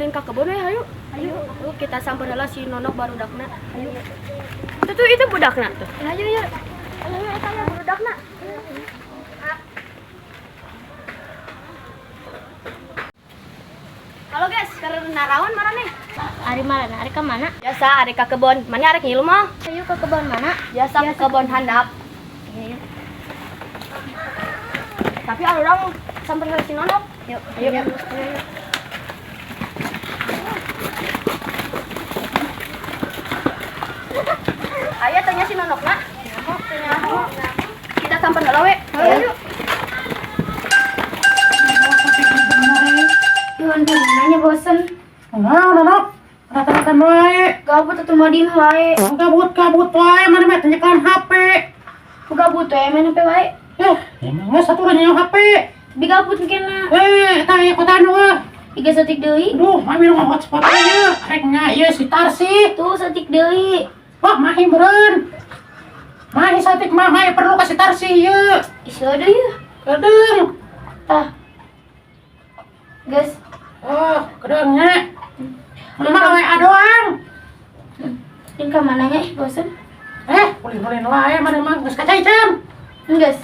Ulin ka kebun we, hayu. Ayo. Ayo kita samper heula si Nonok barudakna. Ayo. Itu tuh itu budakna tuh. Ayo ayo. Ayo ayo eta ya barudakna. Halo guys, karena narawan maraneh. Ari mana? Ari ka mana? Biasa arek ka kebon. Mana arek ngilu mah? Ayo ke kebun mana? Biasa ke kebon handap. Iya, Tapi urang samper heula si Nonok. Yuk. Ayo. Ayo tanya si Nonokna. Kita samper heula we. Ayo. Yuan nanya bosen. Nah, Nonok. Rata-rata wae. Gabut atuh mah diem wae. Gabut-gabut wae mana mah tanyakan HP. Gabut we main HP wae. Eh, emangnya satu orang yang HP. Tapi gabut kena. Eh, eta aya kota anu ah. Tiga setik deui. Aduh, mami nu hotspot nya. Rek nya ieu si Tarsi. Tuh setik deui. Wah, mahi meureun. Mahi satik mah mahi perlu ka si Tarsi ieu. Isi deui ya. Kedeung. Tah. Guys, Oh, kedeung nya. Mama WA doang. ini ka mana nya ih bosen. Eh, ulin-ulin wae mana mah geus kacai jam. Guys,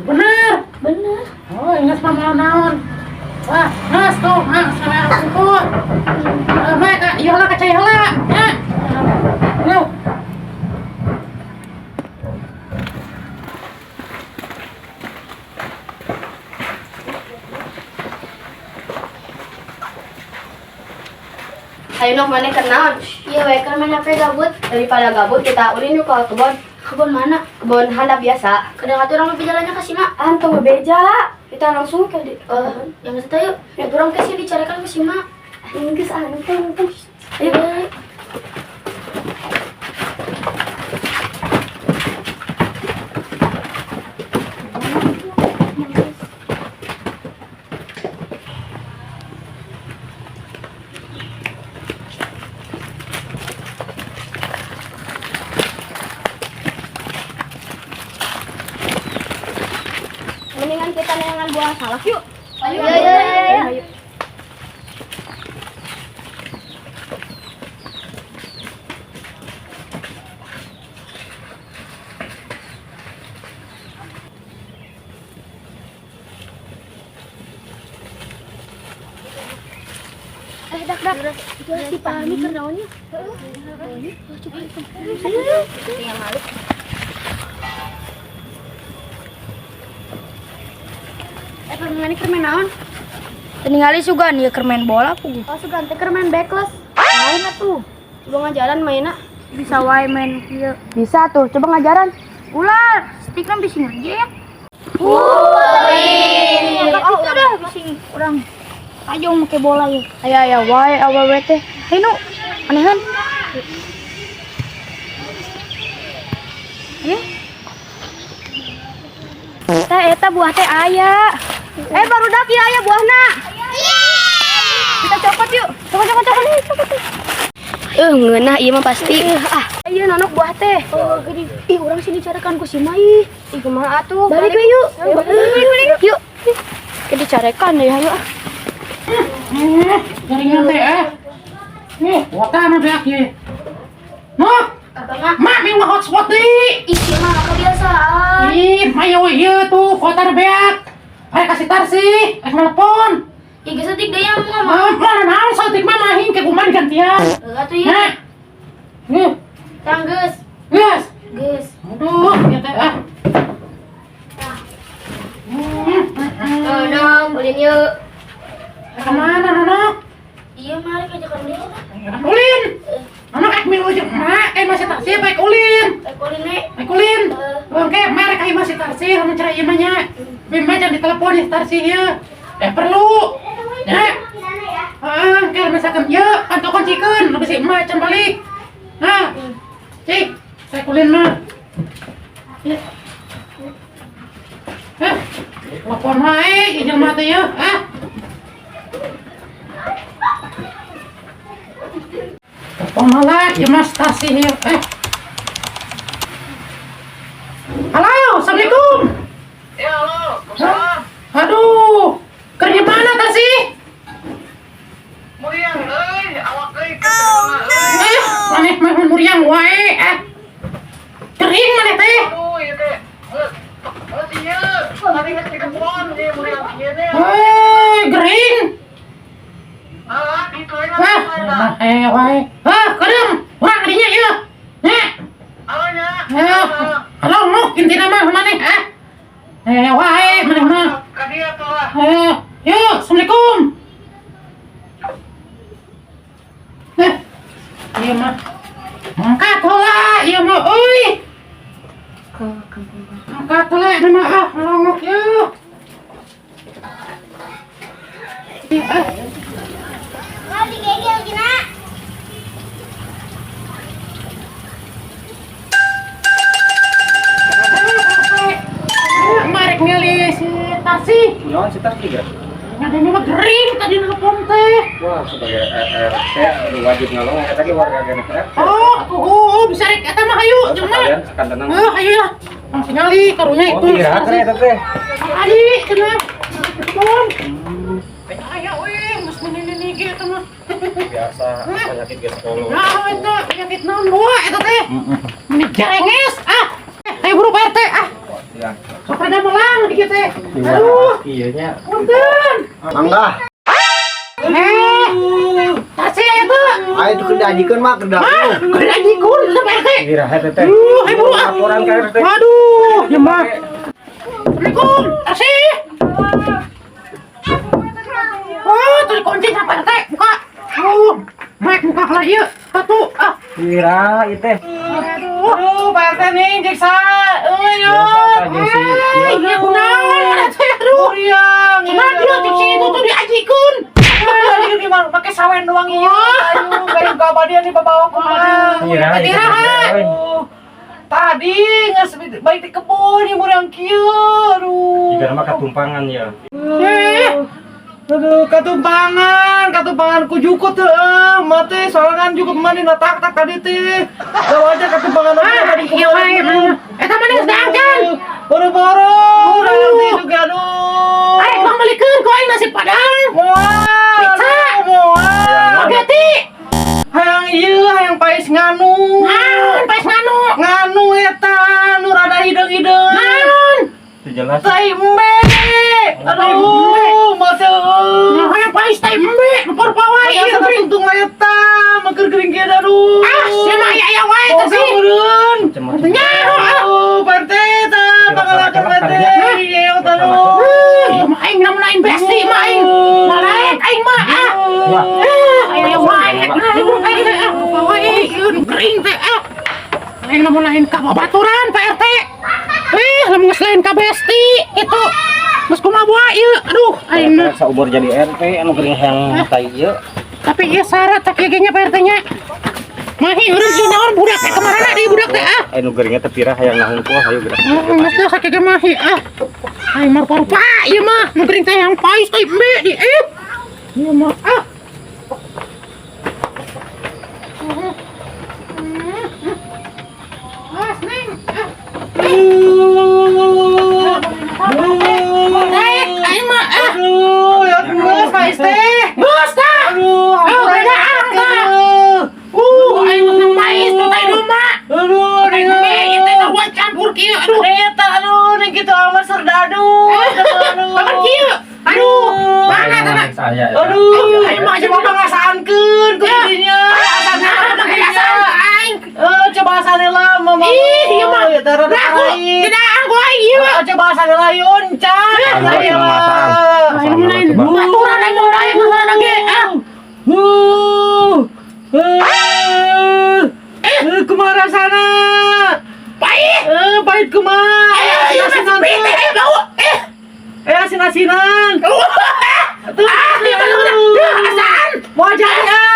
Bener. bener. Oh, ingat mah mau naon. Wah, geus tuh, mah sama aku. Eh, mah ka ieu heula kacai heula, nya. Yuk. Ayo Nok, mana keur naon? Iya we kan main HP gabut. Daripada gabut kita ulin yuk ke kebon. Kebun mana? Kebon handap biasa. Kadang atuh urang lebih jalannya ke sini. Antum bebeja. Kita langsung ke di Oh, yang situ yuk. Ya urang ke sini dicarikan ke Sima. Inggris antum. Ayo. Mendingan kita neangan buah salak yuk. Ayo, ayo, ayo, ayo. Eh, dak, dak. Itu si Pami keur naonnya? Heeh. Coba ayo. Yang malu. Eh, permainan keur main naon? Ningali sugan ieu keur main bola puguh. Oh, sugan teh keur main backless. Lain atuh. Coba ngajaran mainna. Bisa wae main kieu. Bisa tuh, coba ngajaran. Ular, stikna bisi ngerja ya. Oh, Itu dah bisi urang. Tajong make bola ieu. Ayo ayo wae awewe teh. Hayu nu, anehan. Ayo. Teh eta buah teh aya. Eh barudak ieu aya buahna. Kita copot yuk. Copot copot copot copot. Ngeunah ieu mah pasti. Ah, ieu Nonok buah teh. Oh, gini. Ih, urang sini carikan ku si Mai. Ih, kumaha atuh? Balik we yuk. Balik, balik, balik. Yuk. Kita dicarekan ya, ayo. Ah. Eh, jaringan teh eh. Nih, kuota nu beak ieu. Nok, mak mi hotspot deui. Ih, si mah kebiasaan. Ih, mayo ieu tuh kuota nu beak. Rek kasih Tarsi, rek nelpon. Ih, geus setik deui yang ngomong. Ah, mana naon saeutik mah mahi ke kumaha gantian. Heeh atuh ieu. Nah. Nih, Tang geus. geus. Geus. Aduh, ieu teh ah. Nonok, ulin yuk. Kemana Nonok? Iya, mari ngajakan dia. Ulin. Nonok ek milu jeung emak, eh masih Tarsi baik ulin. Rek ulin we. Baik ulin. Oke, mereka kayak masih Tarsi, lamun cara ieu mah nya. Bim mah jangan ditelepon ya Tarsi ieu. Eh perlu. Ya. Heeh, kayak misalkan ieu panto kuncikeun, nu bisi emak can balik. Nah. Cik, saya kulin mah. Ya. Eh, telepon wae ieu jelema teh ieu, ah. Telepon lah, ieu mah Tarsi ieu. Eh. Halo, Assalamualaikum. Ya halo, Waalaikumsalam. Aduh, kerja mana Tarsi? Mau iya Muriang euy, awak euy keur euy. Eh, maneh mah muriang wae ah. Kering maneh teh. Aduh, ieu teh. Geus ieu, tadi geus di kebon ieu muriang ieu teh. Eh, gering. Ah, gitu we Ah, mah eh wae. Ah, kedeung. Urang dinya ieu. Nya. Halo nya. Eh, halo muk intina mah maneh ah. Eh, wae maneh mah. Ka dieu tuh lah. Eh, yuk, assalamualaikum. Eh, ieu mah. Angkat heula, ieu mah euy. Angkat heula ieu mah ah, ngelongok yeuh. Ih, ah. Mau digegel gina. Marek milih si Tasi. Naon si Tarsi ga? Ada ini mah gering tadi nelpon teh. Wah, sebagai RT anu wajib ngalong eta ge warga genep RT. Oh, bisa rek eta mah hayu, jeung mah. Sekalian sakantenan. Eh, hayu lah. Langsung ningali karunya Oh, itu. iraha teh eta teh. Tadi cenah. Kebon. Aya we, geus nini ge eta mah. Biasa penyakit geus sepuluh. Nah, eta penyakit naon bawa eta teh? Ini jarenges ah. Ayo buru Pak RT ah. Ya. Sok rada melang di kieu teh. Aduh, Iya nya. punten. Mangga. Eh, Tasi aya teu. Ayo tuh kerja ajikeun mah kerja. Ah, keur ajikun eta Pak RT. Iraha teh teh. Aduh, ayo buru ah. Laporan ka RT. Waduh, ya mah. Assalamualaikum, Tasi. Oh, tuh dikunci sama Pak RT. Buka. Oh, Mike buka lah ieu. Satu. Ah. Iraha ieu teh. Aduh. Aduh, Pak RT nih jeksa. Euy, Biasa tah jeung si Eh, iya kunaon mana teh aduh. Muriang. Nah, dia cek si itu tuh diajikeun. Aduh, gimana pakai sawen doang ieu. Aduh, kayak gak dia nih bawa kumaha. Iraha ieu teh. Iraha. Aduh. Tadi geus baik di kebun ieu muriang kieu. Aduh. Jika mah katumpangan ya. Eh, Aduh, katumpangan, katumpangan ku jukut teh, mate sorangan jukut mana na tak tak tadi teh. Gak wajar katumpangan oge ah, tadi iya wae. Eta mah geus diangkeun. Boro-boro, Aduh. nanti juga aduh. Arek bang melikeun ku aing nasi padang. Moal, Pizza. aduh, moal. Spaghetti. Hayang ieu, hayang pais nganu. Naon paes nganu? Nganu eta, nu rada hideung-hideung. Naon? Itu jelas. Tai embe. Aduh, mate eueuh. Nah, hayang paes teh embe, rupa-rupa wae ieu Biasa gering. tuntung eta, meukeun gering kieu aduh. Ah, sia mah aya-aya wae Oh, teh sih. meureun. Macem-macem. Nyaho ah. Aduh, Pak RT tah, pangalakeun Pak RT. Ieu tah aduh. Eh, ieu mah aing lamun aing besti mah aing. Malaek aing mah ah. Ya. Ah, aya wae. Nah, aing teh ah, rupa wae ieu nu gering teh ah. Aing lamun lain ka babaturan Pak RT. Eh, lamun geus lain ka besti kitu. Geus kumaha wae ieu. Aduh, aing mah. Saumur jadi RT anu gering hayang tai ieu. Tapi ieu syarat tak ieu ge nya Pak RT nya. Mahi urang ieu naon budak teh kamarana deui budak teh ah. Anu geringnya teh pirah hayang ngahungkul hayu geura. Heeh, geus teh sakieu mahi ah. Aing mah rupa-rupa ieu mah, nu gering teh yang pais teh embe di eh. Ieu mah ah. Awas, Neng. Ah. Naik, aing mah ah. Aduh, ya geus pais teh. Geus tah. Aduh, Oh, ampun, beda angka. Aing mah nang mais tuh tai domba. Aduh, Tai embe ieu teh sarua campur kieu. Aduh. Eta aduh, ning kitu amat serdadu. Aduh. Paman kieu. Aduh. Mana tanah? Saya. Aduh, Aing mah aja coba ngasaankeun ku Ya. dinya. Nah, pakai asal aing. Eh, coba asane lah, mama. Ih, ieu mah. Ya, tara Lah, aku tidak anggo aing ieu. Coba asane lah yoncan. Aing mah masang. Aing mah lain baturan aing mah lain masalahna ge. Ah. Eh, eh, kumaha rasana? Pahit. Eh, pahit kumaha? Eh, ieu mah Asinan sepi teh eh, bau. Eh. Eh, asin-asinan. Ah, ieu mah udah. Duh, asaan. Mau jadi ah.